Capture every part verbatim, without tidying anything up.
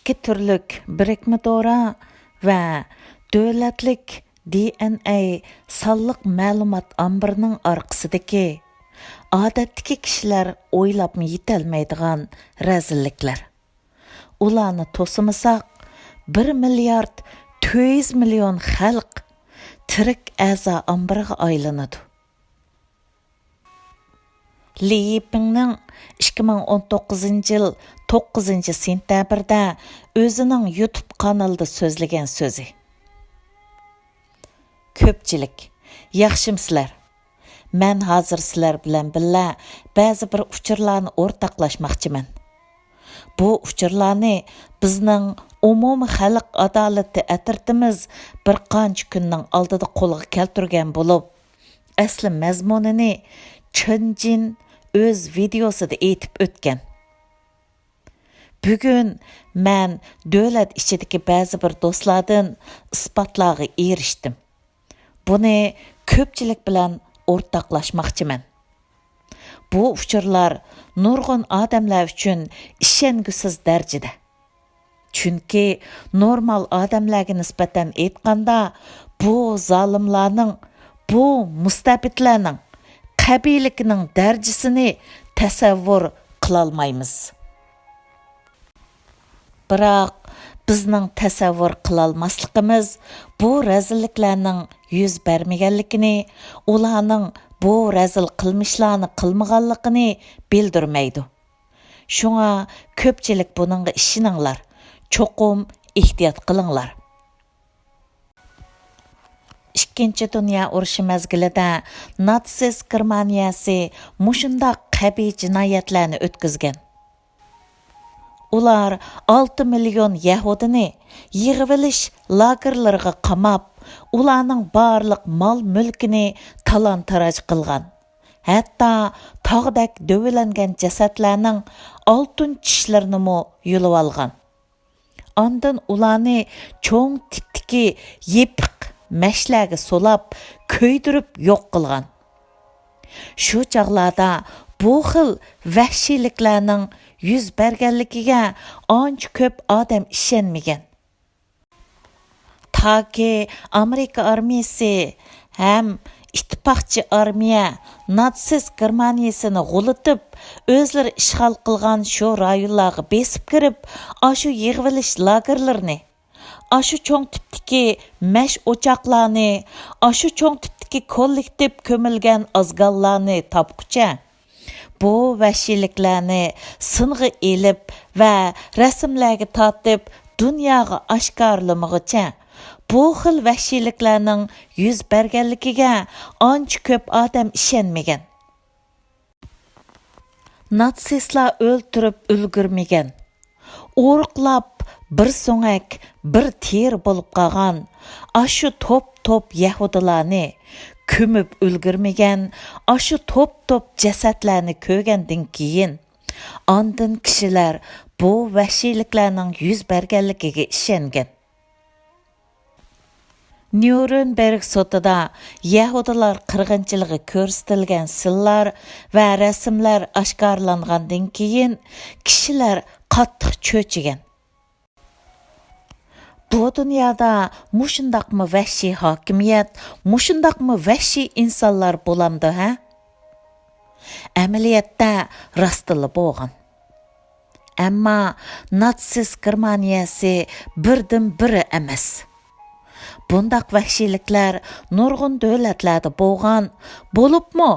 ئىككى تۈرلۈك بىرىكمە دورا ۋە دۆلەتلىك دى ئېن ئەي سانلىق مەلۇمات ئامبىرىنىڭ ئارقىسىدىكى ئادەتتىكى كىشىلەر ئويلاپمۇ يېتەلمەيدىغان رەزىللىكلەر. ئۇلارنى توسىمىساق، بىر مىليارد تۆت يۈز مىليون خەلق تىرىك ئەزا ئامبىرىغا ئايلىنىدۇ. لى يىپىڭنىڭ ئىككى مىڭ ئون توققۇزىنچى يىل توققۇزىنچى سېنتەبىردە ئۆزىنىڭ يۇتۇب قانىلىدا سۆزلىگەن سۆزى. كۆپچىلىك، ياخشىمۇسىلەر؟ مەن ھازىر سىلەر بىلەن بىللە بەزى بىر ئۇچۇرلارنى ئورتاقلاشماقچىمەن. بۇ ئۇچۇرلارنى بىزنىڭ ئومۇمىي خەلق ئادالىتى ئەترىتىمىز بىر قانچە كۈننىڭ ئالدىدا قولغا كەلتۈرگەن بولۇپ، ئەسلى مەزمۇنىنى چېن جىن ئۆز ۋىدېئوسىدا ئېيتىپ ئۆتكەن. بۈگۈن مەن دۆلەت ئىچىدىكى بەزى بىر دوستلاردىن ئىسپاتلارغا ئېرىشتىم. بۇنى كۆپچىلىك بىلەن ئورتاقلاشماقچىمەن. بۇ ئۇچۇرلار نۇرغۇن ئادەملەر ئۈچۈن ئىشەنگۈسىز دەرىجىدە. چۈنكى نورمال ئادەملەرگە نىسبەتەن ئېيتقاندا، بۇ زالىملارنىڭ، بۇ مۇستەبىتلەرنىڭ قەبىھلىكىنىڭ دەرىجىسىنى تەسەۋۋۇر قىلالمايمىز. بىراق، بىزنىڭ تەسەۋۋۇر قىلالماسلىقىمىز بۇ رەزىللىكلەرنىڭ يۈز بەرمىگەنلىكىنى، ئۇلارنىڭ بۇ رەزىل قىلمىشلارنى قىلمىغانلىقىنى بىلدۈرمەيدۇ. شۇڭا كۆپچىلىك بۇنىڭغا ئىشىنىڭلار، چوقۇم ئېھتىيات قىلىڭلار. ئىككىنچى دۇنيا ئۇرۇشى مەزگىلىدە ناتسىست گېرمانىيەسى مۇشۇنداق قەبىھ جىنايەتلەرنى ئۆتكۈزگەن. ئۇلار ئالتە مىليون يەھۇدىينى يىغىۋېلىش لاگېرلىرىغا قاماپ، ئۇلارنىڭ بارلىق مال-مۈلكىنى تالان-تاراج قىلغان. ھەتتا تاغدەك دۆۋىلەنگەن جەسەتلەرنىڭ ئالتۇن چىشلىرىنىمۇ يۇلۇۋالغان. ئاندىن ئۇلارنى چوڭ تىپتىكى يېپىق مەشلەرگە سولاپ، كۆيدۈرۈپ يوق قىلغان. شۇ چاغلاردا بۇ خىل ۋەھشىيلىكلەرنىڭ يۈز بەرگەنلىكىگە ئانچە كۆپ ئادەم ئىشەنمىگەن. تاكى ئامېرىكا ئارمىيىسى ھەم ئىتتىپاقچى ئارمىيە ناتسىست گېرمانىيىسىنى غۇلىتىپ، ئۆزلىرى ئىشغال قىلغان شۇ رايونلارغا بېسىپ كىرىپ، ئاشۇ يىغىۋېلىش لاگېرلىرىنى، ئاشۇ چوڭ تىپتىكى مەش ئوچاقلارنى، ئاشۇ چوڭ تىپتىكى كوللېكتىپ كۆمۈلگەن ئازگاللارنى تاپقۇچە، بۇ ۋەھشىيلىكلەرنى سىنغا ئېلىپ ۋە رەسىملەرگە تارتىپ دۇنياغا ئاشكارىلىمىغۇچە، بۇ خىل ۋەھشىيلىكلەرنىڭ يۈز بەرگەنلىكىگە ئانچە كۆپ ئادەم ئىشەنمىگەن. ناتسىستلار ئۆلتۈرۈپ ئۈلگۈرمىگەن، ئورۇقلاپ بىر سۆڭەك، بىر تېرە بولۇپ قالغان ئاشۇ توپ-توپ يەھۇدىيلارنى، كۆمۈپ ئۈلگۈرمىگەن ئاشۇ توپ-توپ جەسەتلەرنى كۆرگەندىن كېيىن، ئاندىن كىشىلەر بۇ ۋەھشىيلىكلەرنىڭ يۈز بەرگەنلىكىگە ئىشەنگەن. نيۇرنبېرگ سوتىدا يەھۇدىيلار قىرغىنچىلىقى كۆرسىتىلگەن سىنلار ۋە رەسىملەر ئاشكارىلانغاندىن كېيىن، كىشىلەر قاتتىق چۆچۈگەن. بۇ دۇنيادا مۇشۇنداقمۇ ۋەھشىي ھاكىمىيەت، مۇشۇنداقمۇ ۋەھشىي ئىنسانلار بولامدۇ، ھە؟ ئەمەلىيەتتە راستلا بولغان. ئەمما ناتسىست گېرمانىيەسى بىردىنبىرى ئەمەس. بۇنداق ۋەھشىيلىكلەر نۇرغۇن دۆلەتلەردە بولغان، بولۇپمۇ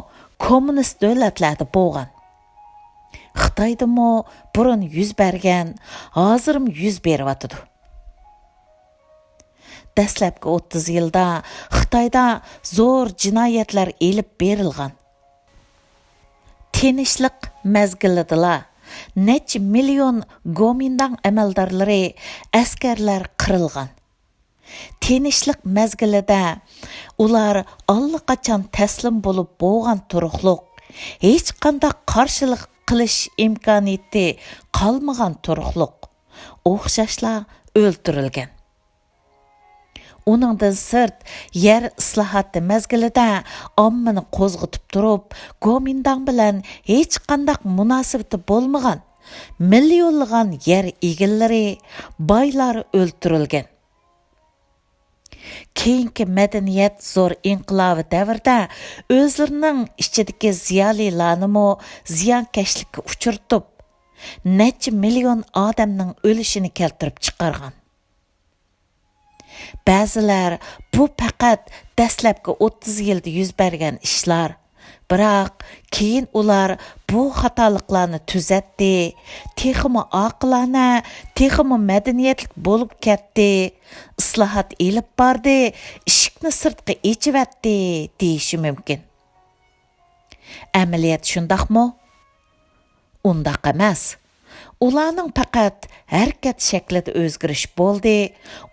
كوممۇنىست دۆلەتلەردە بولغان. خىتايدىمۇ بۇرۇن يۈز بەرگەن، ھازىرمۇ يۈز بېرىۋاتىدۇ. دەسلەپكى ئوتتۇز يىلدا خىتايدا زور جىنايەتلەر ئېلىپ بېرىلغان. تىنچلىق مەزگىلىدىلا نەچچە مىليون گومىنداڭ ئەمەلدارلىرى، ئەسكەرلەر قىرىلغان. تىنچلىق مەزگىلىدە ئۇلار ئاللىقاچان تەسلىم بولۇپ بولغان تۇرۇقلۇق، ھېچقانداق قارشىلىق قىلىش ئىمكانىيىتى قالمىغان تۇرۇقلۇق، ئوخشاشلا ئۆلتۈرۈلگەن. ئۇنىڭدىن سىرت، يەر ئىسلاھاتى مەزگىلىدە ئاممىنى قوزغىتىپ تۇرۇپ، گومىنداڭ بىلەن ھېچقانداق مۇناسىۋىتى بولمىغان، مىليونلىغان يەر ئىگىلىرى، بايلار ئۆلتۈرۈلگەن. كېيىنكى مەدەنىيەت زور ئىنقىلابى دەۋرىدە ئۆزلىرىنىڭ ئىچىدىكى زىيالىيلارنىمۇ زىيانكەشلىككە ئۇچرىتىپ، نەچچە مىليون ئادەمنىڭ ئۆلۈشىنى كەلتۈرۈپ چىقارغان. بەزىلەر بۇ پەقەت دەسلەپكى ئوتتۇز يىلدا يۈز بەرگەن ئىشلار، بىراق كېيىن ئۇلار بۇ خاتالىقلارنى تۈزەتتى، تېخىمۇ ئاقىلانە، تېخىمۇ مەدەنىيەتلىك بولۇپ كەتتى، ئىسلاھات ئېلىپ باردى، ئىشىكنى سىرتقا ئېچىۋەتتى دېيىشى مۇمكىن. ئەمەلىيەت شۇنداقمۇ؟ ئۇنداق ئەمەس. ئۇلارنىڭ پەقەت ھەرىكەت شەكلىدە ئۆزگىرىش بولدى،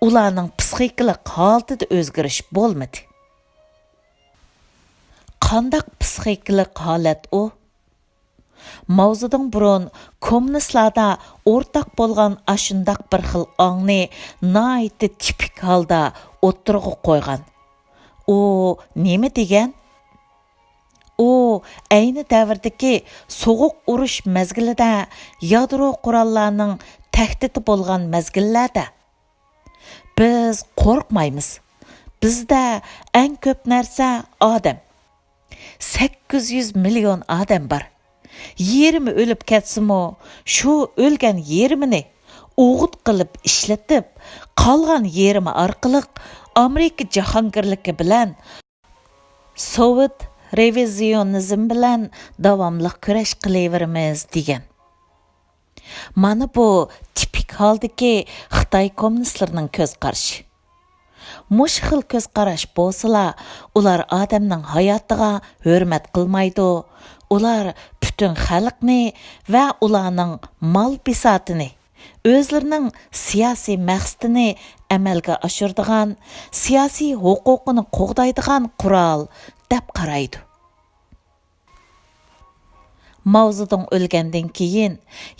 ئۇلارنىڭ پسىخىكىلىق ھالىتىدە ئۆزگىرىش بولمىدى. قانداق پسىخىكىلىق ھالەت ئۇ؟ ماۋزېدۇڭ بۇرۇن كوممۇنىستلاردا ئورتاق بولغان ئاشۇنداق بىر خىل ئاڭنى ناھايىتى تىپىك ھالدا ئوتتۇرىغا قويغان. ئۇ نېمە دېگەن؟ ئۇ ئەينى دەۋردىكى سوغۇق ئۇرۇش مەزگىلىدە، يادرو قوراللارنىڭ تەھدىتى بولغان مەزگىللەردە، بىز قورقمايمىز. بىزدە ئەڭ كۆپ نەرسە ئادەم. سەككىز يۈز مىليون ئادەم بار. يېرىمى ئۆلۈپ كەتسىمۇ، شۇ ئۆلگەن يېرىمىنى ئوغۇت قىلىپ ئىشلىتىپ، قالغان يېرىمى ئارقىلىق ئامېرىكا جاھانگىرلىكى بىلەن سوۋېت رېۋىزىيونىزم بىلەن داۋاملىق كۈرەش قىلىۋېرىمىز، دېگەن. مانا بۇ تىپىك ھالدىكى خىتاي كوممۇنىستلىرىنىڭ كۆز قارىشى. مۇشۇ خىل كۆز قاراش بولسىلا، ئۇلار ئادەمنىڭ ھاياتىغا ھۆرمەت قىلمايدۇ. ئۇلار پۈتۈن خەلقنى ۋە ئۇلارنىڭ مال بىساتىنى ئۆزلىرىنىڭ سىياسىي مەقسىتىنى ئەمەلگە ئاشۇرىدىغان، سىياسىي ھوقۇقىنى قوغدايدىغان قورال دەپ قارايدۇ. ماۋزېدۇڭ ئۆلگەندىن كېيىن،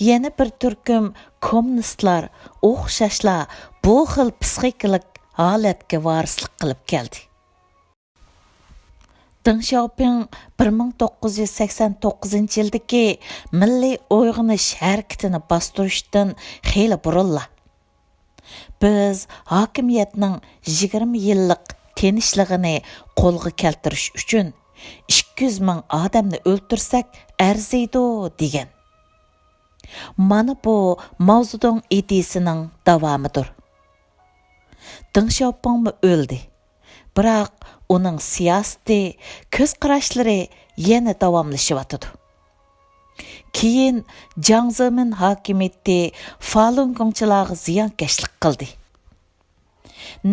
يەنە بىر تۈركۈم كوممۇنىستلار ئوخشاشلا بۇ خىل پسىخىكىلىق ھالەتكە ۋارىسلىق قىلىپ كەلدى. دېڭ شياۋپىڭ بىر مىڭ توققۇز يۈز سەكسەن توققۇزىنچى يىلدىكى مىللىي ئويغىنىش ھەرىكىتىنى باستۇرۇشتىن خېلى بۇرۇنلا، بىز ھاكىمىيەتنىڭ يىگىرمە يىللىق تىنچلىقىنى قولغا كەلتۈرۈش ئۈچۈن ئىككى يۈز مىڭ ئادەمنى ئۆلتۈرسەك ئەرزىيدۇ، دېگەن. مانا بۇ ماۋزېدۇڭ ئىدىيىسىنىڭ داۋامىدۇر. دېڭ شياۋپىڭمۇ ئۆلدى. بىراق ئۇنىڭ سىياسىتى، كۆز قاراشلىرى يەنە داۋاملىشىۋاتىدۇ. كېيىن جياڭ زېمىن ھاكىمىيىتى فالۇنگوڭچىلارغا زىيانكەشلىك قىلدى.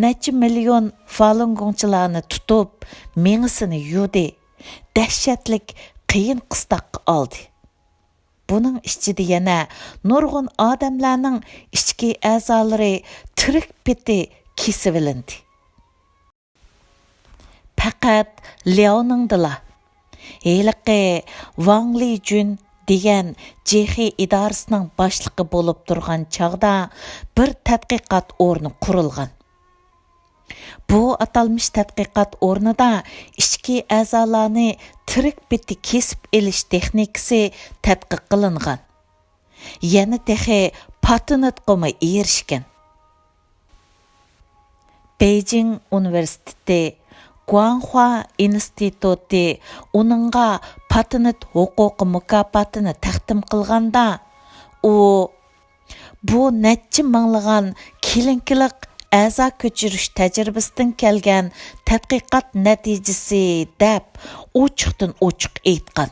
نەچچە مىليون فالۇنگوڭچىلارنى تۇتۇپ، مېڭىسىنى يۇدى، دەھشەتلىك قىيىن قىستاققا ئالدى. بۇنىڭ ئىچىدە يەنە نۇرغۇن ئادەملەرنىڭ ئىچكى ئەزالىرى تىرىك پېتى كېسىۋېلىندى. پەقەت لياۋنىڭدىلا، ھېلىقى ۋاڭ لىجۈن دېگەن جېخې ئىدارىسىنىڭ باشلىقى بولۇپ تۇرغان چاغدا بىر تەتقىقات ئورنى قۇرۇلغان. بۇ ئاتالمىش تەتقىقات ئورنىدا ئىچكى ئەزالارنى تىرىك پېتى كېسىپ ئېلىش تېخنىكىسى تەتقىق قىلىنغان. يەنە تېخى پاتېنتقىمۇ ئېرىشكەن. بېيجىڭ ئۇنىۋېرسىتېتى، گۇاڭخۇا ئىنستىتۇتى ئۇنىڭغا پاتېنت ھوقۇقى مۇكاپاتىنى تەقدىم قىلغاندا، ئۇ، «بۇ نەچچە مىڭلىغان كلىنىكىلىق ئەزا كۆچۈرۈش تەجرىبىسىدىن كەلگەن تەتقىقات نەتىجىسى» دەپ، ئوچۇقتىن ئوچۇق ئېيتقان.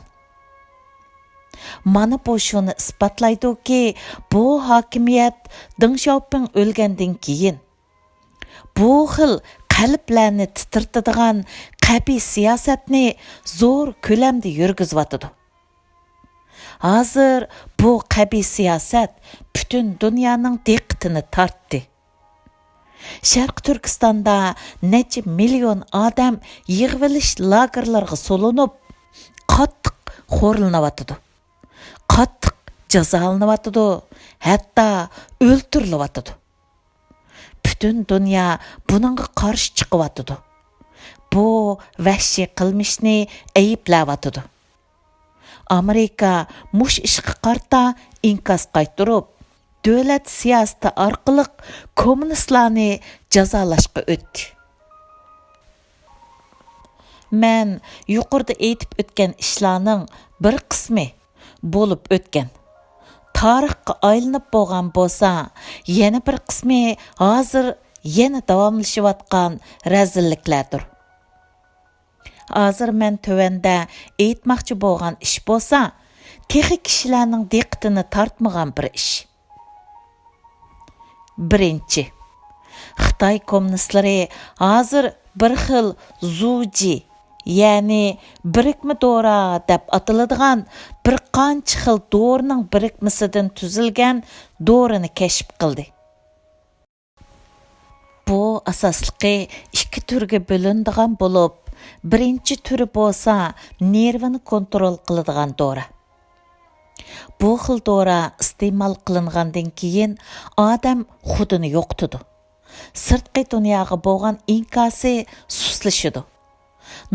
مانا بۇ شۇنى ئىسپاتلايدۇكى، بۇ ھاكىمىيەت دېڭ شياۋپىڭ ئۆلگەندىن كېيىن، بۇ خىل قەلبلەرنى تىترىتىدىغان قەبىھ سىياسەتنى زور كۆلەمدە يۈرگۈزۈۋاتىدۇ. ھازىر بۇ قەبىھ سىياسەت پۈتۈن دۇنيانىڭ دىققىتىنى تارتتى. شەرقىي تۈركىستاندا نەچچە مىليون ئادەم يىغىۋېلىش لاگېرلىرىغا سولىنىپ، قاتتىق خورلىنىۋاتىدۇ. قاتتىق جازالىنىۋاتىدۇ، ھەتتا ئۆلتۈرۈلۈۋاتىدۇ. پۈتۈن دۇنيا بۇنىڭغا قارشى چىقىۋاتىدۇ. بۇ ۋەھشىي قىلمىشنى ئەيىبلەۋاتىدۇ. ئامېرىكا مۇشۇ ئىشقا قارىتا ئىنكاس قايتۇرۇپ، دۆلەت سىياسىتى ئارقىلىق كوممۇنىستلارنى جازالاشقا ئۆتتى. مەن يۇقىرىدا ئېيتىپ ئۆتكەن ئىشلارنىڭ بىر قىسمى بولۇپ ئۆتكەن، تارىخقا ئايلىنىپ بولغان بولسا، يەنە بىر قىسمى ھازىر يەنە داۋاملىشىۋاتقان رەزىللىكلەردۇر. ھازىر مەن تۆۋەندە ئېيتماقچى بولغان ئىش بولسا، تېخى كىشىلەرنىڭ دىققىتىنى تارتمىغان بىر ئىش. بىرىنچى، خىتاي كوممۇنىستلىرى ھازىر بىر خىل زۇجى، يەنى بىرىكمە دورا دەپ ئاتىلىدىغان بىر قانچە خىل دورىنىڭ بىرىكمىسىدىن تۈزۈلگەن دورىنى كەشىپ قىلدى. بۇ ئاساسلىقى ئىككى تۈرگە بۆلۈنىدىغان بولۇپ، بىرىنچى تۈرى بولسا نېرۋىنى كونترول قىلىدىغان دورا. بۇ خىل دورا ئىستېمال قىلىنغاندىن كېيىن ئادەم خۇدىنى يوقىتىدۇ. سىرتقى دۇنياغا بولغان ئىنكاسى سۇسلىشىدۇ.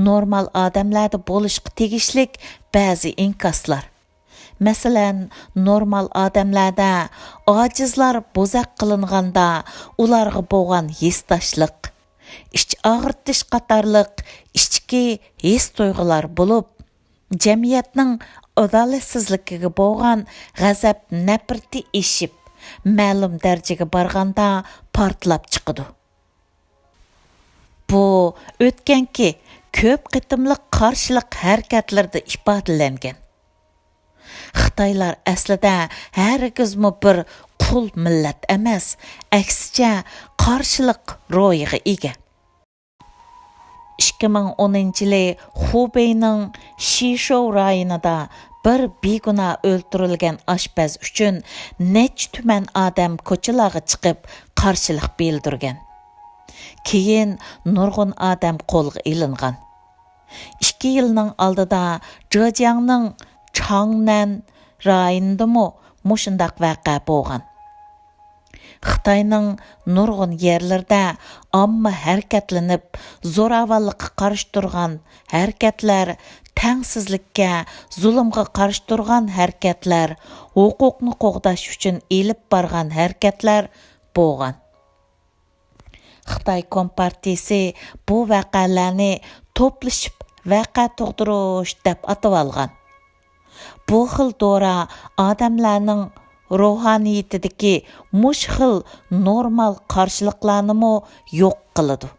نورمال ئادەملەردە بولۇشقا تېگىشلىك بەزى ئىنكاسلار. مەسىلەن، نورمال ئادەملەردە ئاجىزلار بوزەك قىلىنغاندا ئۇلارغا بولغان ھېسداشلىق، ئىچ ئاغرىتىش قاتارلىق ئىچكى ھېس-تۇيغۇلار بولۇپ، جەمئىيەتنىڭ ئادالەتسىزلىكىگە بولغان غەزەپ-نەپرىتى ئېشىپ، مەلۇم دەرىجىگە بارغاندا پارتلاپ چىقىدۇ. بۇ ئۆتكەنكى كۆپ قېتىملىق قارشىلىق ھەرىكەتلىرىدە ئىپادىلەنگەن. خىتايلار ئەسلىدە ھەرگىزمۇ بىر قۇل مىللەت ئەمەس، ئەكسىچە قارشىلىق روھىغا ئىگە. ئىككى مىڭ ئونىنچى يىلى خۇبېينىڭ شىشوۋ رايونىدا بىر بىگۇناھ ئۆلتۈرۈلگەن ئاشپەز ئۈچۈن نەچچە تۈمەن ئادەم كوچىلارغا چىقىپ قارشىلىق بىلدۈرگەن. كېيىن نۇرغۇن ئادەم قولغا ئېلىنغان. ئىككى يىلنىڭ ئالدىدا جېجياڭنىڭ چاڭنەن رايونىدىمۇ مۇشۇنداق ۋەقە بولغان. خىتاينىڭ نۇرغۇن يەرلىرىدە ئامما ھەرىكەتلىنىپ، زوراۋانلىققا قارشى تۇرغان ھەرىكەتلەر، تەڭسىزلىككە، زۇلۇمغا قارشى تۇرغان ھەرىكەتلەر، ھوقۇقنى قوغداش ئۈچۈن ئېلىپ بارغان ھەرىكەتلەر بولغان. خىتاي كومپارتىيىسى بۇ ۋەقەلەرنى توپلىشىپ ۋەقە تۇغدۇرۇش دەپ ئاتىۋالغان. بۇ خىل دورا ئادەملەرنىڭ روھانىيىتىدىكى مۇشۇ خىل نورمال قارشىلىقلارنىمۇ يوق قىلىدۇ.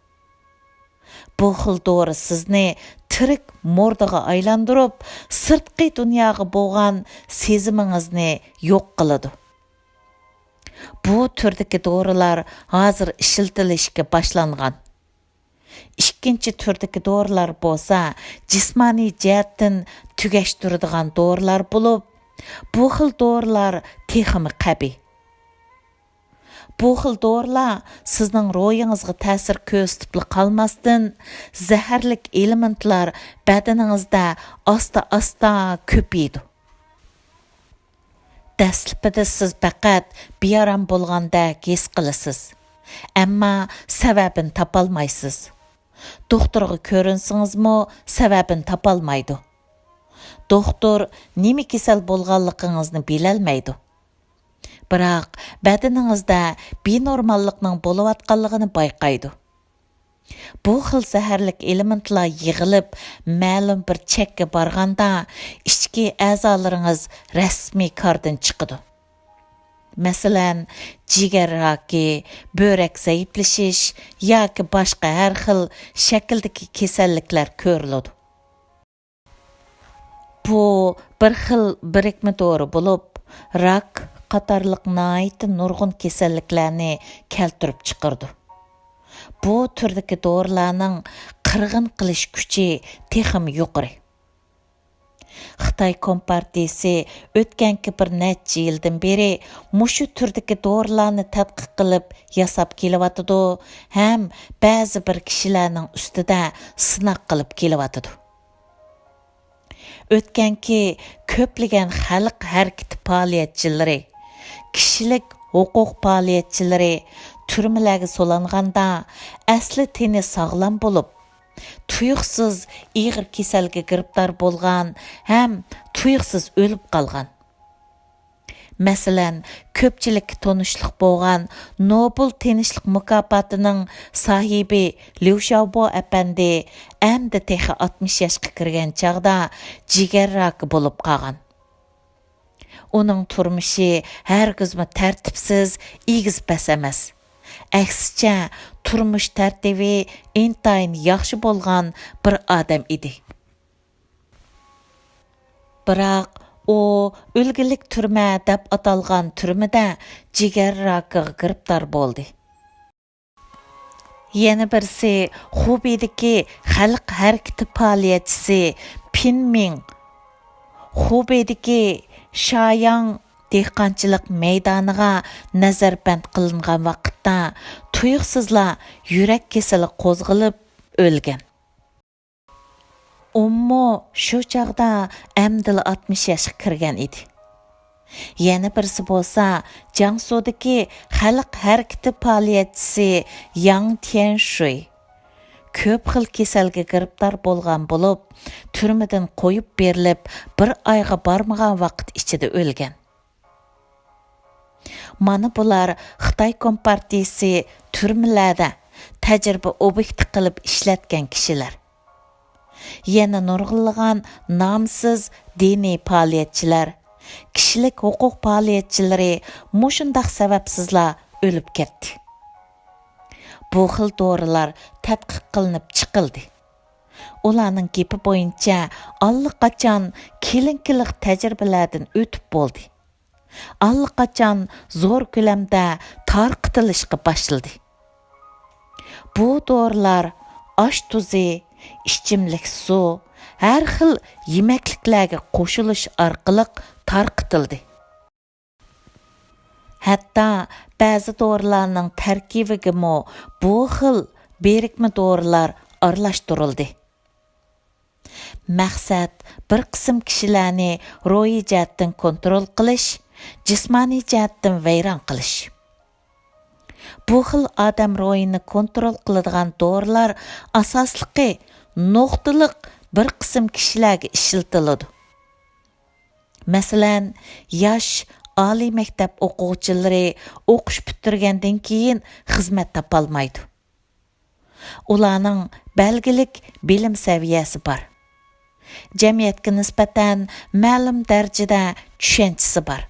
بۇ خىل دورا سىزنى تىرىك مۇردىغا ئايلاندۇرۇپ، سىرتقى دۇنياغا بولغان سېزىمىڭىزنى يوق قىلىدۇ. بۇ تۈردىكى دورىلار ھازىر ئىشلىتىلىشكە باشلانغان. ئىككىنچى تۈردىكى دورىلار بولسا جىسمانىي جەھەتتىن تۈگەشتۈرىدىغان دورىلار بولۇپ، بۇ خىل دورىلار تېخىمۇ قەبىھ. بۇ خىل دورىلار سىزنىڭ روھىڭىزغا تەسىر كۆرسىتىپلا قالماستىن، زەھەرلىك ئېلېمېنتلار بەدىنىڭىزدە ئاستا-ئاستا كۆپىيىدۇ. دەسلىپىدە سىز پەقەت بىئارام بولغاندەك ھېس قىلىسىز، ئەمما سەۋەبىنى تاپالمايسىز. دوختۇرغا كۆرۈنسىڭىزمۇ سەۋەبىنى تاپالمايدۇ. دوختۇر نېمە كېسەل بولغانلىقىڭىزنى بىلەلمەيدۇ. بىراق بەدىنىڭىزدە بىنورماللىقنىڭ بولۇۋاتقانلىقىنى بايقايدۇ. بۇ خىل زەھەرلىك ئېلېمېنتلار يىغىلىپ، مەلۇم بىر چەككە بارغاندا، ئىچكى ئەزالىرىڭىز رەسمىي كاردىن چىقىدۇ. مەسىلەن، جىگەر راكى، بۆرەك زەئىپلىشىش ياكى باشقا ھەر خىل شەكىلدىكى كېسەللىكلەر كۆرۈلىدۇ. بۇ بىر خىل بىرىكمە دورا بولۇپ، راك قاتارلىق ناھايىتى نۇرغۇن كېسەللىكلەرنى كەلتۈرۈپ چىقىرىدۇ. بۇ تۈردىكى دورىلارنىڭ قىرغىن قىلىش كۈچى تېخىمۇ يۇقىرى. خىتاي كومپارتىيىسى ئۆتكەنكى بىر نەچچە يىلدىن بېرى مۇشۇ تۈردىكى دورىلارنى تەتقىق قىلىپ ياساپ كېلىۋاتىدۇ ھەم بەزى بىر كىشىلەرنىڭ ئۈستىدە سىناق قىلىپ كېلىۋاتىدۇ. ئۆتكەنكى كۆپلىگەن خەلق ھەرىكىتى پائالىيەتچىلىرى، كىشىلىك ھوقۇق پائالىيەتچىلىرى تۈرمىلەرگە سولانغاندا، ئەسلى تېنى ساغلام بولۇپ، تۇيۇقسىز ئېغىر كېسەلگە گىرىپتار بولغان ھەم تۇيۇقسىز ئۆلۈپ قالغان. مەسىلەن، كۆپچىلىككە تونۇشلۇق بولغان نوبېل تىنچلىق مۇكاپاتىنىڭ ساھىبى ليۇ شياۋبو ئەپەندى ئەمدى تېخى ئاتمىش ياشقا كىرگەن چاغدا جىگەر راكى بولۇپ قالغان. ئۇنىڭ تۇرمۇشى ھەرگىزمۇ تەرتىپسىز، ئېگىز-پەس ئەمەس. ئەكسىچە، تۇرمۇش تەرتىپى ئىنتايىن ياخشى بولغان بىر ئادەم ئىدى. بىراق، ئۇ ئۈلگىلىك تۈرمە دەپ ئاتالغان تۈرمىدە جىگەر راكىغا گىرىپتار بولدى. يەنە بىرسى خۇبېيدىكى خەلق ھەرىكىتى پائالىيەتچىسى پىن مىڭ خۇبېيدىكى شاياڭ دېھقانچىلىق مەيدانىغا نەزەربەند قىلىنغان ۋاقىتتا تۇيۇقسىزلا يۈرەك كېسىلى قوزغىلىپ ئۆلگەن. ئۇمۇ شۇ چاغدا ئەمدىلا ئاتمىش ياشقا كىرگەن ئىدى. يەنە بىرسى بولسا جياڭسۇدىكى خەلق ھەرىكىتى پائالىيەتچىسى ياڭ تيەنشۇي. كۆپ خىل كېسەلگە گىرىپتار بولغان بولۇپ، تۈرمىدىن قويۇپ بېرىلىپ، بىر ئايغا بارمىغان ۋاقىت ئىچىدە ئۆلگەن. مانا بۇلار خىتاي كومپارتىيىسى تۈرمىلەردە تەجرىبە ئوبيېكتى قىلىپ ئىشلەتكەن كىشىلەر. يەنە نۇرغۇنلىغان نامسىز دىنىي پائالىيەتچىلەر، كىشىلىك ھوقۇق پائالىيەتچىلىرى مۇشۇنداق سەۋەبسىزلا ئۆلۈپ كەتتى. بۇ خىل دورىلار تەتقىق قىلىنىپ چىقىلدى. ئۇلارنىڭ گېپى بويىچە، ئاللىقاچان كلىنىكىلىق تەجرىبىلەردىن ئۆتۈپ بولدى. ئاللىقاچان زور كۆلەمدە تارقىتىلىشقا باشلىدى. بۇ دورىلار ئاش تۇزى، ئىچىملىك سۇ، ھەر خىل يېمەكلىكلەرگە قوشۇلۇش ئارقىلىق تارقىتىلدى. ھەتتا بەزى دورىلارنىڭ تەركىبىگىمۇ بۇ خىل بىرىكمە دورىلار ئارىلاشتۇرۇلدى. مەقسەت، بىر قىسىم كىشىلەرنى روھىي جەھەتتىن كونترول قىلىش، جىسمانىي جەھەتتىن ۋەيران قىلىش. بۇ خىل ئادەم روھىنى كونترول قىلىدىغان دورىلار ئاساسلىقى نۇقتىلىق بىر قىسىم كىشىلەرگە ئىشلىتىلىدۇ. مەسىلەن، ياش ئالىي مەكتەپ ئوقۇغۇچىلىرى ئوقۇش پۈتتۈرگەندىن كېيىن خىزمەت تاپالمايدۇ. ئۇلارنىڭ بەلگىلىك بىلىم سەۋىيەسى بار. جەمئىيەتكە نىسبەتەن مەلۇم دەرىجىدە چۈشەنچىسى بار.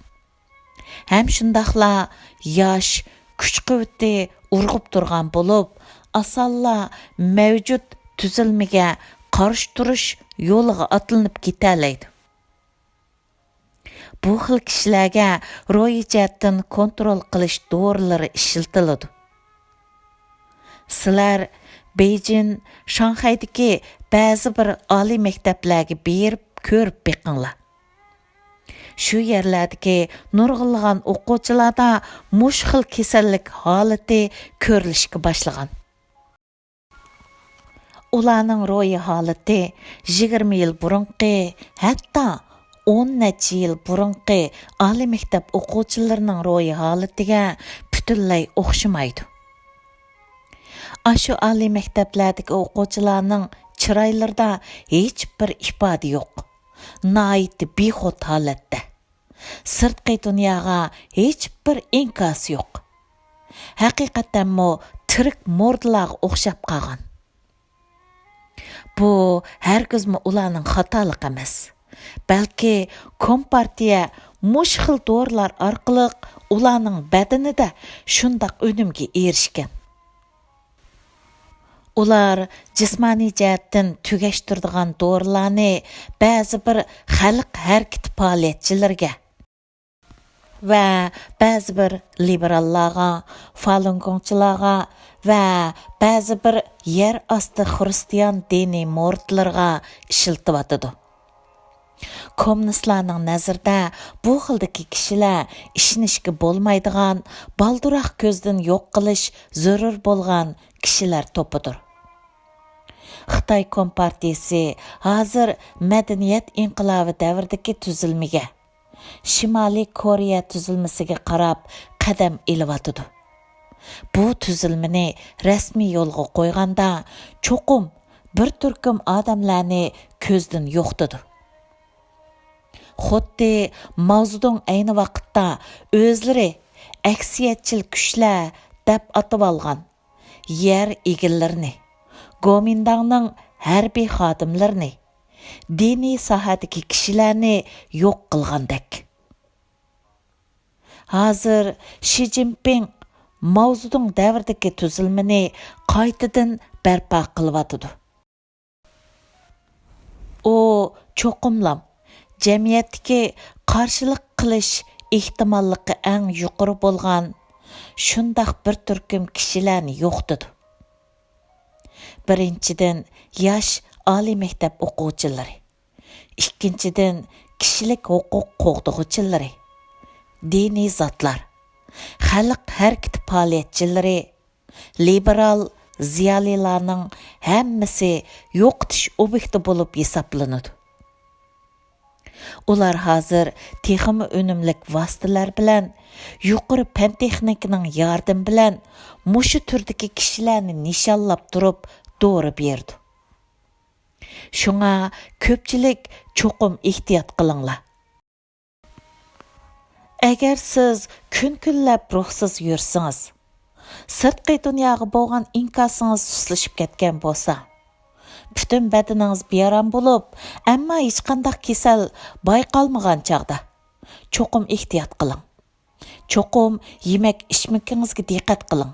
ھەم شۇنداقلا ياش، كۈچ-قۇۋۋىتى ئۇرغۇپ تۇرغان بولۇپ، ئاسانلا مەۋجۇت تۈزۈلمىگە قارشى تۇرۇش يولىغا ئاتلىنىپ كېتەلەيدۇ. بۇ خىل كىشىلەرگە روھىي جەھەتتىن كونترول قىلىش دورىلىرى ئىشلىتىلىدۇ. سىلەر بېيجىڭ، شاڭخەيدىكى بەزى بىر ئالىي مەكتەپلەرگە بېرىپ كۆرۈپ بېقىڭلار. شۇ يەرلەردىكى نۇرغۇنلىغان ئوقۇغۇچىلاردا مۇشۇ خىل كېسەللىك ھالىتى كۆرۈلۈشكە باشلىغان. ئۇلارنىڭ روھىي ھالىتى يىگىرمە يىل بۇرۇنقى، ھەتتا ئون نەچچە يىل بۇرۇنقى ئالىي مەكتەپ ئوقۇغۇچىلىرىنىڭ روھىي ھالىتىگە پۈتۈنلەي ئوخشىمايدۇ. ئاشۇ ئالىي مەكتەپلەردىكى ئوقۇغۇچىلارنىڭ چىرايلىرىدا ھېچبىر ئىپادە يوق. ناھايىتى بىخۇد ھالەتتە. سىرتقى دۇنياغا ھېچبىر ئىنكاسى يوق. ھەقىقەتەنمۇ تىرىك مۇردىلارغا ئوخشاپ قالغان. بۇ ھەرگىزمۇ ئۇلارنىڭ خاتالىقى ئەمەس. بەلكى كومپارتىيە مۇشۇ خىل دورىلار ئارقىلىق ئۇلارنىڭ بەدىنىدە شۇنداق ئۈنۈمگە ئېرىشكەن. ئۇلار جىسمانىي جەھەتتىن تۈگەشتۈرىدىغان دورىلارنى بەزى بىر خەلق ھەرىكىتى پائالىيەتچىلىرىگە ۋە بەزى بىر لىبېراللارغا، فالۇنگوڭچىلارغا ۋە بەزى بىر يەر ئاستى خىرىستىيان دىنىي مۇرىتلىرىغا ئىشلىتىۋاتىدۇ. كوممۇنىستلارنىڭ نەزىرىدە بۇ خىلدىكى كىشىلەر ئىشىنىشكە بولمايدىغان، بالدۇرراق كۆزدىن يوق قىلىش زۆرۈر بولغان كىشىلەر توپىدۇر. خىتاي كومپارتىيىسى ھازىر مەدەنىيەت ئىنقىلابى دەۋرىدىكى تۈزۈلمىگە، شىمالىي كورېيە تۈزۈلمىسىگە قاراپ قەدەم ئېلىۋاتىدۇ. بۇ تۈزۈلمىنى رەسمىي يولغا قويغاندا، چوقۇم بىر تۈركۈم ئادەملەرنى كۆزدىن يوقىتىدۇ. خۇددى ماۋزېدۇڭ ئەينى ۋاقىتتا ئۆزلىرى ئەكسىيەتچىل كۈچلەر دەپ ئاتىۋالغان يەر ئىگىلىرىنى، گومىنداڭنىڭ ھەربىي خادىملىرىنى، دىنىي ساھەدىكى كىشىلەرنى يوق قىلغاندەك. ھازىر شى جىنپىڭ ماۋزېدۇڭ دەۋرىدىكى تۈزۈلمىنى قايتىدىن بەرپا قىلىۋاتىدۇ. ئۇ چوقۇملام جەمئىيەتتىكى قارشىلىق قىلىش ئېھتىماللىقى ئەڭ يۇقىرى بولغان شۇنداق بىر تۈركۈم كىشىلەرنى يوقىتىدۇ. بىرىنچىدىن، ياش ئالىي مەكتەپ ئوقۇغۇچىلىرى. ئىككىنچىدىن، كىشىلىك ھوقۇق قوغدىغۇچىلىرى، دىنىي زاتلار، خەلق ھەرىكىتى پائالىيەتچىلىرى، لىبېرال زىيالىيلارنىڭ ھەممىسى يوقىتىش ئوبيېكتى بولۇپ ھېسابلىنىدۇ. ئۇلار ھازىر تېخىمۇ ئۈنۈملۈك ۋاسىتىلەر بىلەن، يۇقىرى پەن-تېخنىكىنىڭ ياردىمى بىلەن مۇشۇ تۈردىكى كىشىلەرنى نىشانلاپ تۇرۇپ دورا بېرىدۇ. شۇڭا كۆپچىلىك چوقۇم ئېھتىيات قىلىڭلار. ئەگەر سىز كۈن-كۈنلەپ روھسىز يۈرسىڭىز، سىرتقى دۇنياغا بولغان ئىنكاسىڭىز سۇسلىشىپ كەتكەن بولسا، پۈتۈن بەدىنىڭىز بىئارام بولۇپ، ئەمما ھېچقانداق كېسەل بايقالمىغان چاغدا، چوقۇم ئېھتىيات قىلىڭ. چوقۇم يېمەك-ئىچمىكىڭىزگە دىققەت قىلىڭ.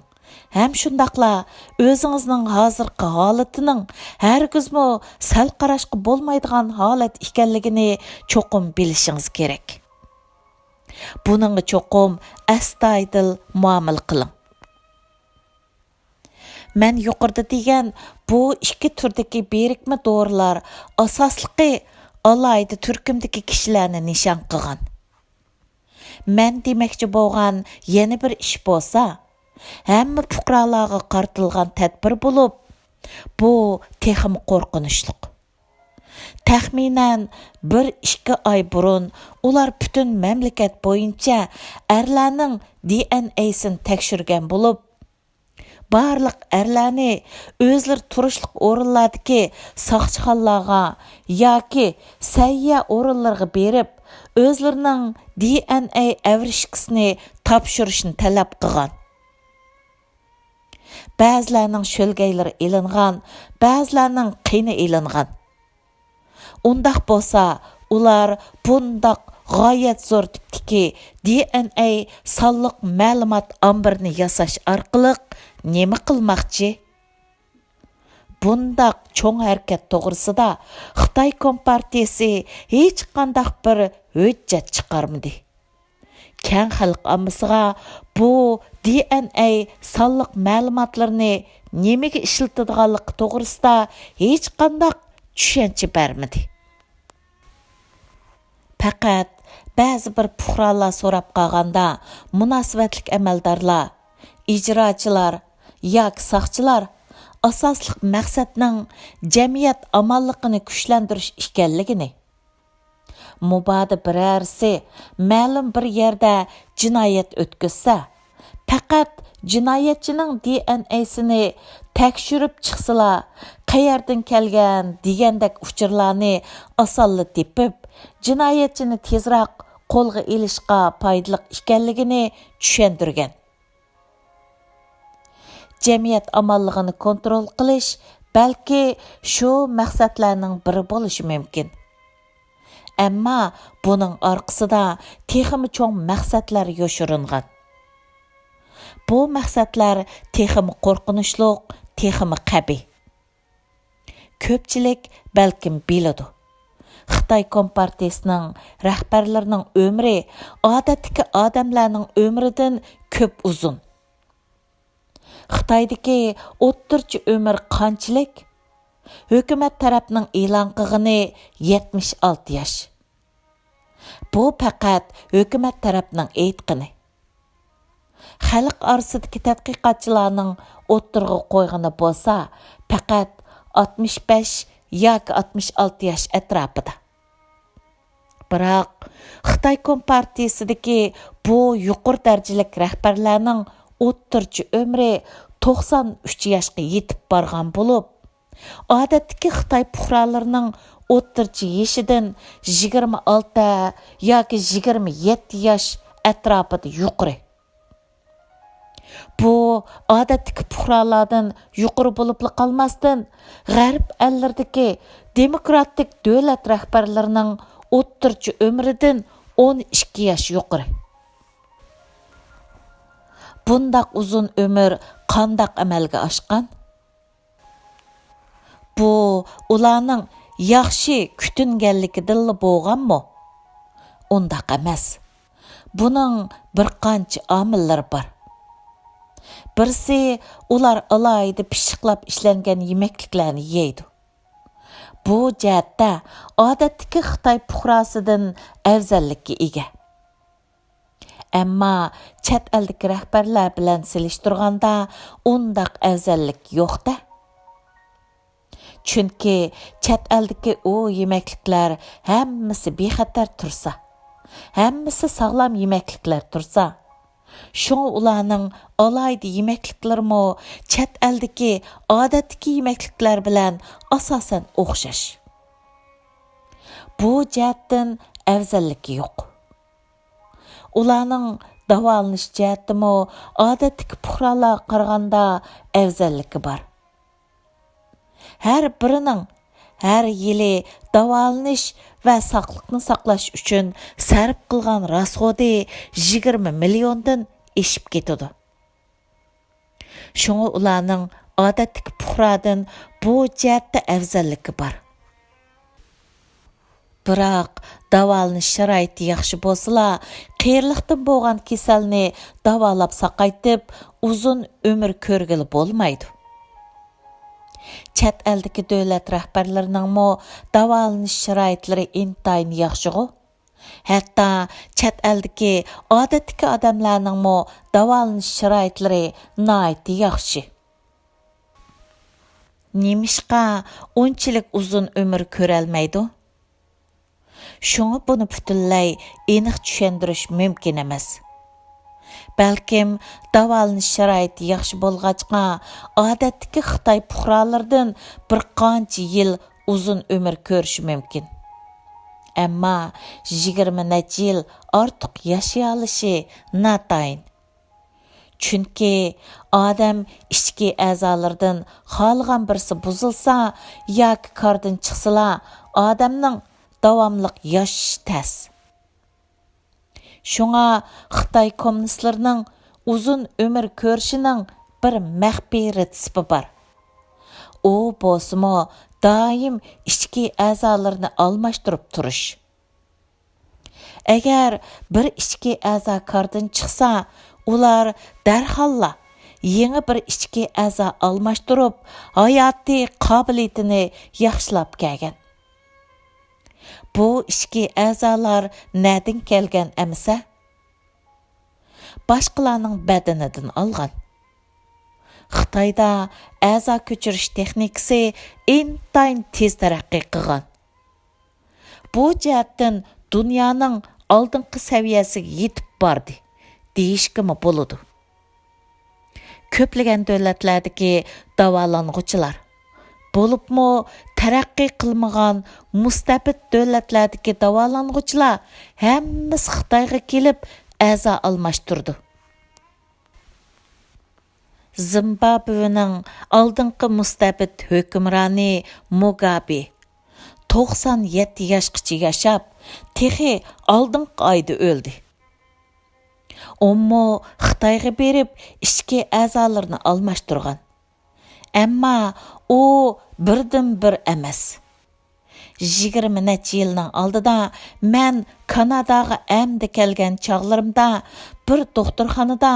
ھەم شۇنداقلا ئۆزىڭىزنىڭ ھازىرقى ھالىتىنىڭ ھەرگىزمۇ سەل قاراشقا بولمايدىغان ھالەت ئىكەنلىكىنى چوقۇم بىلىشىڭىز كېرەك. بۇنىڭغا چوقۇم ئەستايىدىل مۇئامىلە قىلىڭ. مەن يۇقىرىدا دېگەن بۇ ئىككى تۈردىكى بىرىكمە دورىلار ئاساسلىقى ئالاھىدە تۈركۈمدىكى كىشىلەرنى نىشان قىلغان. مەن دېمەكچى بولغان يەنە بىر ئىش بولسا، ھەممە پۇقرالارغا قارىتىلغان تەدبىر بولۇپ، بۇ تېخىمۇ قورقۇنچلۇق. تەخمىنەن بىر ئىككى ئاي بۇرۇن ئۇلار پۈتۈن مەملىكەت بويىچە ئەرلەرنىڭ دى ئېن ئەيسىنى تەكشۈرگەن بولۇپ، بارلىق ئەرلەرنى ئۆزلىرى تۇرۇشلۇق ئورۇنلاردىكى ساقچىخانىلارغا ياكى سەھىيە ئورۇنلىرىغا بېرىپ، ئۆزلىرىنىڭ دى ئېن ئەي ئەۋرىشكىسىنى تاپشۇرۇشنى تەلەپ قىلغان. بەزىلەرنىڭ شۆلگەيلىرى ئېلىنغان، بەزىلەرنىڭ قېنى ئېلىنغان. ئۇنداق بولسا، ئۇلار بۇنداق غايەت زور تىپتىكى دى ئېن ئەي سانلىق مەلۇمات ئامبىرىنى ياساش ئارقىلىق نېمە قىلماقچى؟ بۇنداق چوڭ ھەرىكەت توغرىسىدا خىتاي كومپارتىيىسى ھېچقانداق بىر ھۆججەت چىقارمىدى. كەڭ خەلق ئاممىسىغا بۇ دى ئېن ئەي سانلىق مەلۇماتلىرىنى نېمىگە ئىشلىتىدىغانلىقى توغرىسىدا ھېچقانداق چۈشەنچە بەرمىدى. پەقەت بەزى بىر پۇقرالار سوراپ قالغاندا، مۇناسىۋەتلىك ئەمەلدارلار، ئىجراچىلار ياكى ساقچىلار ئاساسلىق مەقسەتنىڭ جەمئىيەت ئامانلىقىنى كۈچلەندۈرۈش ئىكەنلىكىنى، مۇبادا بىرەرسى مەلۇم بىر يەردە جىنايەت ئۆتكۈزسە، پەقەت جىنايەتچىنىڭ دى ئېن ئەيسىنى تەكشۈرۈپ چىقسىلا، قەيەردىن كەلگەن دېگەندەك ئۇچۇرلارنى ئاسانلا تېپىپ، جىنايەتچىنى تېزراق قولغا ئېلىشقا پايدىلىق ئىكەنلىكىنى چۈشەندۈرگەن. جەمئىيەت ئامانلىقىنى كونترول قىلىش بەلكى شۇ مەقسەتلەرنىڭ بىرى بولۇشى مۇمكىن. ئەمما بۇنىڭ ئارقىسىدا تېخىمۇ چوڭ مەقسەتلەر يوشۇرۇنغان. بۇ مەقسەتلەر تېخىمۇ قورقۇنچلۇق، تېخىمۇ قەبىھ. كۆپچىلىك بەلكىم بىلىدۇ. خىتاي كومپارتىيىسىنىڭ رەھبەرلىرىنىڭ ئۆمرى ئادەتتىكى ئادەملەرنىڭ ئۆمرىدىن كۆپ ئۇزۇن. خىتايدىكى ئوتتۇرىچە ئۆمۈر قانچىلىك؟ ھۆكۈمەت تەرەپنىڭ ئېلان قىلغىنى يەتمىش ئالتە ياش. بۇ پەقەت ھۆكۈمەت تەرەپنىڭ ئېيتقىنى. خەلق ئارىسىدىكى تەتقىقاتچىلارنىڭ ئوتتۇرىغا قويغىنى بولسا، پەقەت ئاتمىش بەش ياكى ئاتمىش ئالتە ياش ئەتراپىدا. بىراق، خىتاي كومپارتىيىسىدىكى بۇ يۇقىرى دەرىجىلىك رەھبەرلەرنىڭ ئوتتۇرىچە ئۆمرى توقسان ئۈچ ياشقا يېتىپ بارغان بولۇپ، ئادەتتىكى خىتاي پۇقرالىرىنىڭ ئوتتۇرىچە يېشىدىن يىگىرمە ئالتە ياكى يىگىرمە يەتتە ياش ئەتراپىدا يۇقىرى. بۇ ئادەتتىكى پۇقرالاردىن يۇقىرى بولۇپلا قالماستىن، غەرب ئەللىرىدىكى دېموكراتىك دۆلەت رەھبەرلىرىنىڭ ئوتتۇرىچە ئۆمرىدىن ئون ئىككى ياش يۇقىرى. بۇنداق ئۇزۇن ئۆمۈر قانداق ئەمەلگە ئاشقان؟ بۇ ئۇلارنىڭ ياخشى كۈتۈنگەنلىكىدىنلا بولغانمۇ؟ ئۇنداق ئەمەس. بۇنىڭ بىر قانچە ئامىللىرى بار. بىرسى، ئۇلار ئالاھىدە پىششىقلاپ ئىشلەنگەن يېمەكلىكلەرنى يەيدۇ. بۇ جەھەتتە ئادەتتىكى خىتاي پۇقراسىدىن ئەۋزەللىككە ئىگە. ئەمما چەت ئەلدىكى رەھبەرلەر بىلەن سېلىشتۇرغاندا ئۇنداق ئەۋزەللىك يوق-دە. چۈنكى چەت ئەلدىكى ئۇ يېمەكلىكلەر ھەممىسى بىخەتەر تۇرسا، ھەممىسى ساغلام يېمەكلىكلەر تۇرسا، شۇڭا ئۇلارنىڭ ئالاھىدە يېمەكلىكلىرىمۇ چەت ئەلدىكى ئادەتتىكى يېمەكلىكلەر بىلەن ئاساسەن ئوخشاش. بۇ جەھەتتىن ئەۋزەللىكى يوق. ئۇلارنىڭ داۋالىنىش جەھەتتىمۇ ئادەتتىكى پۇقرالارغا قارىغاندا ئەۋزەللىكى بار. ھەر بىرىنىڭ ھەر يىلى داۋالىنىش ۋە ساقلىقنى ساقلاش ئۈچۈن سەرپ قىلغان راسخوتى يىگىرمە مىليوندىن ئېشىپ كېتىدۇ. شۇڭا ئۇلارنىڭ ئادەتتىكى پۇقرادىن بۇ جەھەتتە ئەۋزەللىكى بار. بىراق، داۋالىنىش شارائىتى ياخشى بولسىلا، قېرىلىقتىن بولغان كېسەلنى داۋالاپ ساقايتىپ، ئۇزۇن ئۆمۈر كۆرگىلى بولمايدۇ. چەت ئەلدىكى دۆلەت رەھبەرلىرىنىڭمۇ داۋالىنىش شارائىتلىرى ئىنتايىن ياخشىغۇ؟ ھەتتا چەت ئەلدىكى ئادەتتىكى ئادەملەرنىڭمۇ داۋالىنىش شارائىتلىرى ناھايىتى ياخشى. نېمىشقا ئۇنچىلىك ئۇزۇن ئۆمۈر كۆرەلمەيدۇ؟ شۇڭا بۇنى پۈتۈنلەي ئېنىق چۈشەندۈرۈش مۇمكىن ئەمەس. بەلكىم داۋالىنىش شارائىتى ياخشى بولغاچقا، ئادەتتىكى خىتاي پۇقرالىرىدىن بىر قانچە يىل ئۇزۇن ئۆمۈر كۆرۈشى مۇمكىن. ئەمما يىگىرمە نەچچە يىل ئارتۇق ياشىيالىشى ناتايىن. چۈنكى ئادەم ئىچكى ئەزالىرىدىن خالىغان بىرسى بۇزۇلسا ياكى كاردىن چىقسىلا، ئادەمنىڭ داۋاملىق ياشىشى تەس. شۇڭا خىتاي كوممۇنىستلىرىنىڭ ئۇزۇن ئۆمۈر كۆرۈشىنىڭ بىر مەخپىي رېتسېپى بار. ئۇ بولسىمۇ دائىم ئىچكى ئەزالىرىنى ئالماشتۇرۇپ تۇرۇش. ئەگەر بىر ئىچكى ئەزا كاردىن چىقسا، ئۇلار دەرھاللا يېڭى بىر ئىچكى ئەزا ئالماشتۇرۇپ، ھاياتىي قابىلىيىتىنى ياخشىلاپ كەلگەن. بۇ ئىچكى ئەزالار نەدىن كەلگەن ئەمىسە؟ باشقىلارنىڭ بەدىنىدىن ئالغان. خىتايدا ئەزا كۆچۈرۈش تېخنىكىسى ئىنتايىن تېز تەرەققىي قىلغان. بۇ جەھەتتىن دۇنيانىڭ ئالدىنقى سەۋىيەسىگە يېتىپ باردى، دېيىشكىمۇ بولىدۇ. كۆپلىگەن دۆلەتلەردىكى داۋالانغۇچىلار، بولۇپمۇ تەرەققىي قىلمىغان مۇستەبىت دۆلەتلەردىكى داۋالانغۇچىلار ھەممىسى خىتايغا كېلىپ ئەزا ئالماشتۇرىدۇ. زىمبابۋېنىڭ ئالدىنقى مۇستەبىت ھۆكۈمرانى مۇگابې توقسان يەتتە ياشقىچە ياشاپ، تېخى ئالدىنقى ئايدا ئۆلدى. ئۇمۇ خىتايغا بېرىپ، ئىچكى ئەزالىرىنى ئالماشتۇرغان. ئەمما ئۇ بىردىنبىر ئەمەس. يىگىرمە نەچچە يىلنىڭ ئالدىدا مەن كاناداغا ئەمدى كەلگەن چاغلىرىمدا بىر دوختۇرخانىدا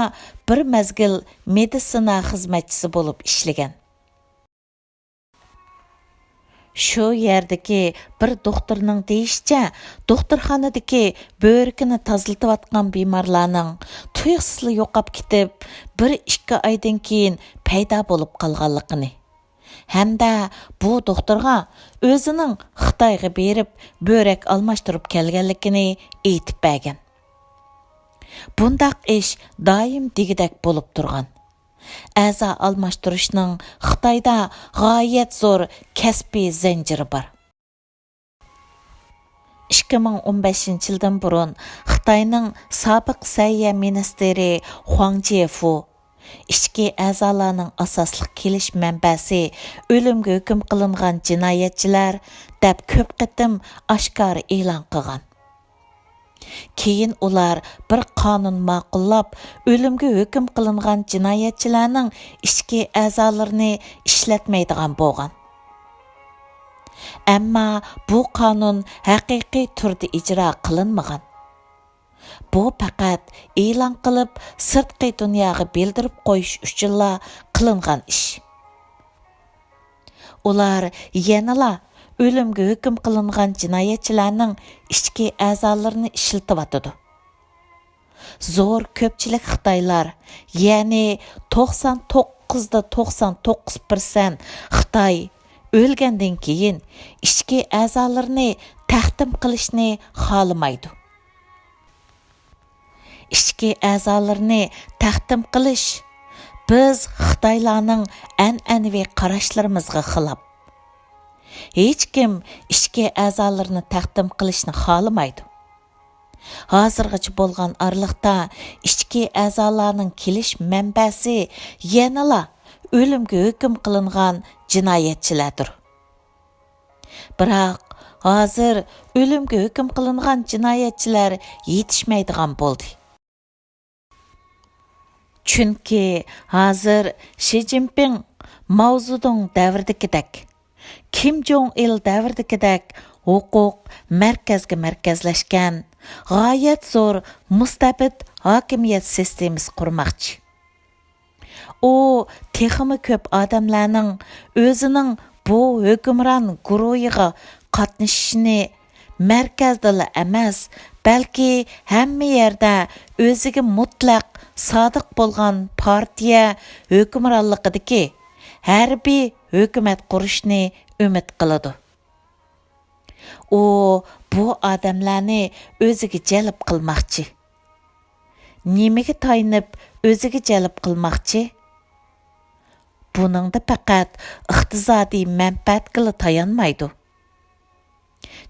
بىر مەزگىل مېدىتسىنا خىزمەتچىسى بولۇپ ئىشلىگەن. شۇ يەردىكى بىر دوختۇرنىڭ دېيىشىچە، دوختۇرخانىدىكى بۆرىكىنى تازىلىتىۋاتقان بىمارلارنىڭ تۇيۇقسىزلا يوقاپ كېتىپ، بىر ئىككى ئايدىن كېيىن پەيدا بولۇپ قالغانلىقىنى ھەمدە بۇ دوختۇرغا ئۆزىنىڭ خىتايغا بېرىپ بۆرەك ئالماشتۇرۇپ كەلگەنلىكىنى ئېيتىپ بەرگەن. بۇنداق ئىش دائىم دېگۈدەك بولۇپ تۇرغان. ئەزا ئالماشتۇرۇشنىڭ خىتايدا غايەت زور كەسپىي زەنجىرى بار. ئىككى مىڭ ئون بەشىنچى يىلدىن بۇرۇن خىتاينىڭ سابىق سەھىيە مىنىستىرى خۇاڭ جيېفۇ، ئىچكى ئەزالارنىڭ ئاساسلىق كېلىش مەنبەسى ئۆلۈمگە ھۆكۈم قىلىنغان جىنايەتچىلەر دەپ كۆپ قېتىم ئاشكارا ئېلان قىلغان. كېيىن ئۇلار بىر قانۇن ماقۇللاپ، ئۆلۈمگە ھۆكۈم قىلىنغان جىنايەتچىلەرنىڭ ئىچكى ئەزالىرىنى ئىشلەتمەيدىغان بولغان. ئەمما بۇ قانۇن ھەقىقىي تۈردە ئىجرا قىلىنمىغان. بۇ پەقەت ئېلان قىلىپ، سىرتقى دۇنياغا بىلدۈرۈپ قويۇش ئۈچۈنلا قىلىنغان ئىش. ئۇلار يەنىلا ئۆلۈمگە ھۆكۈم قىلىنغان جىنايەتچىلەرنىڭ ئىچكى ئەزالىرىنى ئىشلىتىۋاتىدۇ. زور كۆپچىلىك خىتايلار، يەنى توقسان توققۇز دا توقسان توققۇز پىرسەنت خىتاي ئۆلگەندىن كېيىن ئىچكى ئەزالىرىنى تەقدىم قىلىشنى خالىمايدۇ. ئىچكى ئەزالىرىنى تەقدىم قىلىش بىز خىتايلارنىڭ ئەنئەنىۋى قاراشلىرىمىزغا خىلاپ. ھېچكىم ئىچكى ئەزالىرىنى تەقدىم قىلىشنى خالىمايدۇ. ھازىرغىچە بولغان ئارىلىقتا ئىچكى ئەزالارنىڭ كېلىش مەنبەسى يەنىلا ئۆلۈمگە ھۆكۈم قىلىنغان جىنايەتچىلەردۇر. بىراق، ھازىر ئۆلۈمگە ھۆكۈم قىلىنغان جىنايەتچىلەر يېتىشمەيدىغان بولدى. چۈنكى ھازىر شى جىنپىڭ ماۋزېدۇڭ دەۋرىدىكىدەك، كىم جوڭ ئىل دەۋرىدىكىدەك ھوقۇق مەركەزگە مەركەزلەشكەن، غايەت زور مۇستەبىت ھاكىمىيەت سىستېمىسى قۇرماقچى. ئۇ تېخىمۇ كۆپ ئادەملەرنىڭ ئۆزىنىڭ بۇ ھۆكۈمران گۇرۇھىغا قاتنىشىشىنى، مەركەزدىلا ئەمەس، بەلكى ھەممە يەردە ئۆزىگە مۇتلەق سادىق بولغان پارتىيە ھۆكۈمرانلىقىدىكى ھەربىي ھۆكۈمەت قۇرۇشنى ئۈمىد قىلىدۇ. ئۇ بۇ ئادەملەرنى ئۆزىگە جەلپ قىلماقچى. نېمىگە تايىنىپ ئۆزىگە جەلپ قىلماقچى؟ بۇنىڭدا پەقەت ئىقتىسادىي مەنپەئەتكىلا تايانمايدۇ.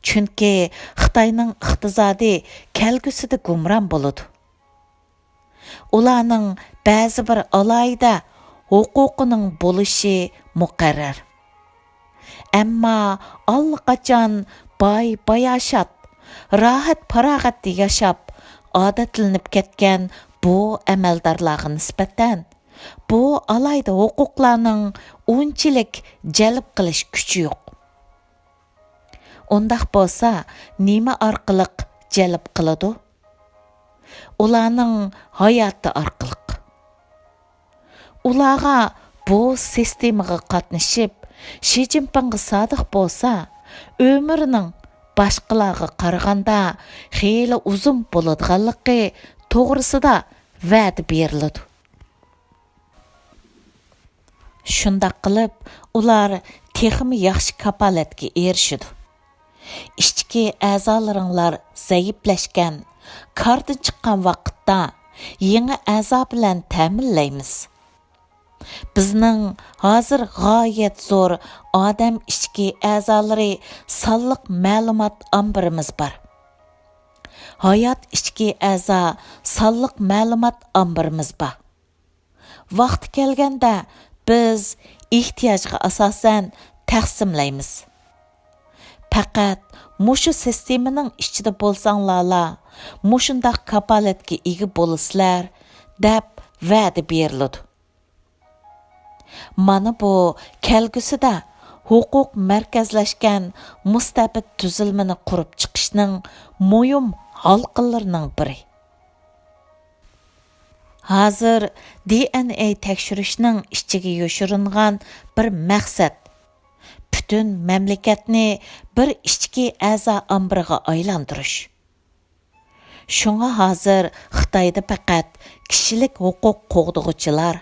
چۈنكى خىتاينىڭ ئىقتىسادى كەلگۈسىدە گۇمران بولىدۇ. ئۇلارنىڭ بەزى بىر ئالاھىدە ھوقۇقىنىڭ بولۇشى مۇقەررەر. ئەمما ئاللىقاچان باي-باياشات، راھەت-پاراغەتتە ياشاپ، ئادەتلىنىپ كەتكەن بۇ ئەمەلدارلارغا نىسبەتەن بۇ ئالاھىدە ھوقۇقلارنىڭ ئۇنچىلىك جەلپ قىلىش كۈچى يوق. ئۇنداق بولسا، نېمە ئارقىلىق جەلپ قىلىدۇ؟ ئۇلارنىڭ ھاياتى ئارقىلىق. ئۇلارغا بۇ سىستېمىغا قاتنىشىپ، شى جىنپىڭغا سادىق بولسا، ئۆمرىنىڭ باشقىلارغا قارىغاندا خېلى ئۇزۇن بولىدىغانلىقى توغرىسىدا ۋەدە بېرىلىدۇ. شۇنداق قىلىپ، ئۇلار تېخىمۇ ياخشى كاپالەتكە ئېرىشىدۇ. ئىچكى ئەزالىرىڭلار زەئىپلەشكەن، كاردىن چىققان ۋاقىتتا يېڭى ئەزا بىلەن تەمىنلەيمىز. بىزنىڭ ھازىر غايەت زور ئادەم ئىچكى ئەزالىرى سانلىق مەلۇمات ئامبىرىمىز بار. ھايات ئىچكى ئەزا سانلىق مەلۇمات ئامبىرىمىز بار. ۋاقتى كەلگەندە بىز ئېھتىياجغا ئاساسەن تەقسىملەيمىز. پەقەت مۇشۇ سىستېمىنىڭ ئىچىدە بولساڭلارلا مۇشۇنداق كاپالەتكە ئىگە بولىسىلەر، دەپ ۋەدە بېرىلىدۇ. مانا بۇ كەلگۈسىدە ھوقۇق مەركەزلەشكەن مۇستەبىت تۈزۈلمىنى قۇرۇپ چىقىشنىڭ مۇھىم ھالقىلىرىنىڭ بىرى. ھازىر دى ئېن ئەي تەكشۈرۈشنىڭ ئىچىگە يوشۇرۇنغان بىر مەقسەت، پۈتۈن مەملىكەتنى بىر ئىچكى ئەزا ئامبىرىغا ئايلاندۇرۇش. شۇڭا ھازىر خىتايدا پەقەت كىشىلىك ھوقۇق قوغدىغۇچىلار،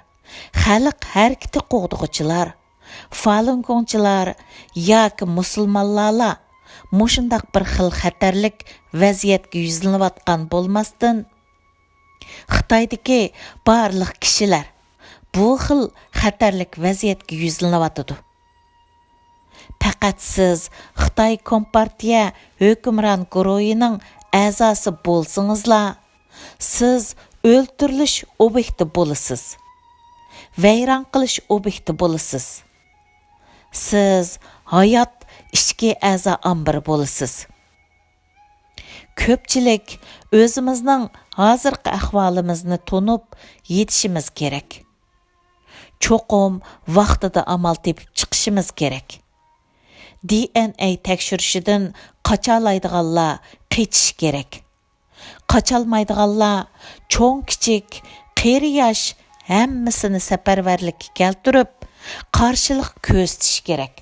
خەلق ھەرىكىتى قوغدىغۇچىلار، فالۇنگوڭچىلار ياكى مۇسۇلمانلارلا مۇشۇنداق بىر خىل خەتەرلىك ۋەزىيەتكە يۈزلىنىۋاتقان بولماستىن، خىتايدىكى بارلىق كىشىلەر بۇ خىل خەتەرلىك ۋەزىيەتكە يۈزلىنىۋاتىدۇ. پەقەت سىز خىتاي كومپارتىيە ھۆكۈمران گۇرۇھىنىڭ ئەزاسى بولسىڭىزلا، سىز ئۆلتۈرۈلۈش ئوبيېكتى بولىسىز. ۋەيران قىلىش ئوبيېكتى بولىسىز. سىز ھايات ئىچكى ئەزا ئامبىرى بولىسىز. كۆپچىلىك ئۆزىمىزنىڭ ھازىرقى ئەھۋالىمىزنى تونۇپ يېتىشىمىز كېرەك. چوقۇم ۋاقتىدا ئامال تېپىپ چىقىشىمىز كېرەك. دى ئېن ئەي تەكشۈرۈشىدىن قاچالايدىغانلار قېچىشى كېرەك. قاچالمايدىغانلار چوڭ-كىچىك، قېرى-ياش ھەممىسىنى سەپەرۋەرلىككە كەلتۈرۈپ، قارشىلىق كۆرسىتىشى كېرەك.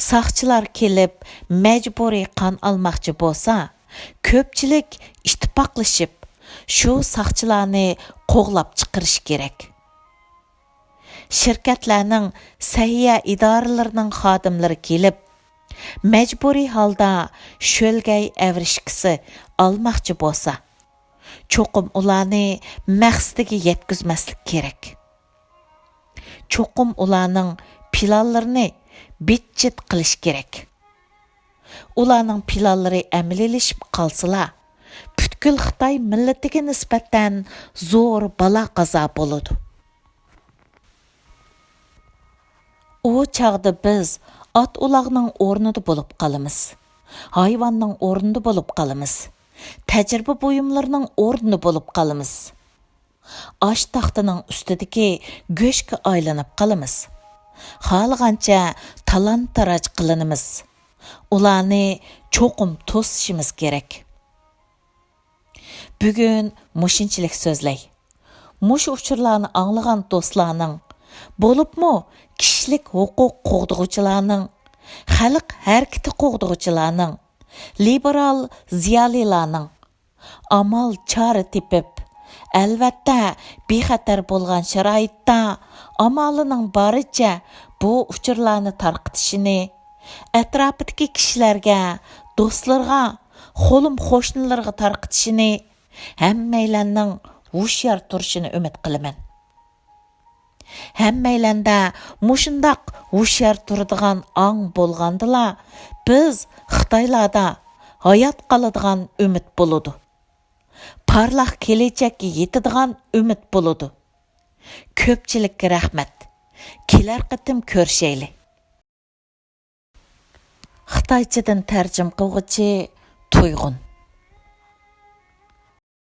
ساقچىلار كېلىپ مەجبۇرىي قان ئالماقچى بولسا، كۆپچىلىك ئىتتىپاقلىشىپ، شۇ ساقچىلارنى قوغلاپ چىقىرىشى كېرەك. شىركەتلەرنىڭ سەھىيە ئىدارىلىرىنىڭ خادىملىرى كېلىپ، مەجبۇرىي ھالدا شۆلگەي ئەۋرىشكىسى ئالماقچى بولسا، چوقۇم ئۇلارنى مەقسىتىگە يەتكۈزمەسلىك كېرەك. چوقۇم ئۇلارنىڭ پىلانلىرىنى بىت-چىت قىلىش كېرەك. ئۇلارنىڭ پىلانلىرى ئەمەلىيلىشىپ قالسىلا، پۈتكۈل خىتاي مىللىتىگە نىسبەتەن زور بالا-قازا بولىدۇ. ئۇ چاغدا بىز ئات-ئۇلاغنىڭ ئورنىدا بولۇپ قالىمىز. ھايۋاننىڭ ئورنىدا بولۇپ قالىمىز. تەجرىبە بۇيۇملىرىنىڭ ئورنىدا بولۇپ قالىمىز. ئاش تاختىنىڭ ئۈستىدىكى گۆشكە ئايلىنىپ قالىمىز. خالىغانچە تالان-تاراج قىلىنىمىز. ئۇلارنى چوقۇم توسۇشىمىز كېرەك. بۈگۈن مۇشۇنچىلىك سۆزلەي. مۇشۇ ئۇچۇرلارنى ئاڭلىغان دوستلارنىڭ، بولۇپمۇ كىشىلىك ھوقۇق قوغدىغۇچىلارنىڭ، خەلق ھەرىكىتى قوغدىغۇچىلارنىڭ، لىبېرال زىيالىيلارنىڭ، ئامال چارە تېپىپ، ئەلۋەتتە، بىخەتەر بولغان شارائىتتا ئامالىنىڭ بارىچە بۇ ئۇچۇرلارنى تارقىتىشىنى، ئەتراپىدىكى كىشىلەرگە، دوستلىرىغا، خولۇم قوشنىلىرىغا تارقىتىشىنى، ھەممەيلەننىڭ ھوشيار تۇرۇشىنى ئۈمىد قىلىمەن. ھەممەيلەندە مۇشۇنداق ھوشيار تۇرىدىغان ئاڭ بولغاندىلا، بىز خىتايلاردا ھايات قالىدىغان ئۈمىد بولىدۇ. پارلاق كېلەچەككە يېتىدىغان ئۈمىد بولىدۇ. كۆپچىلىككە رەھمەت. كېلەر قېتىم كۆرۈشەيلى. خىتايچىدىن تەرجىمە قىلغۇچى تۇيغۇن.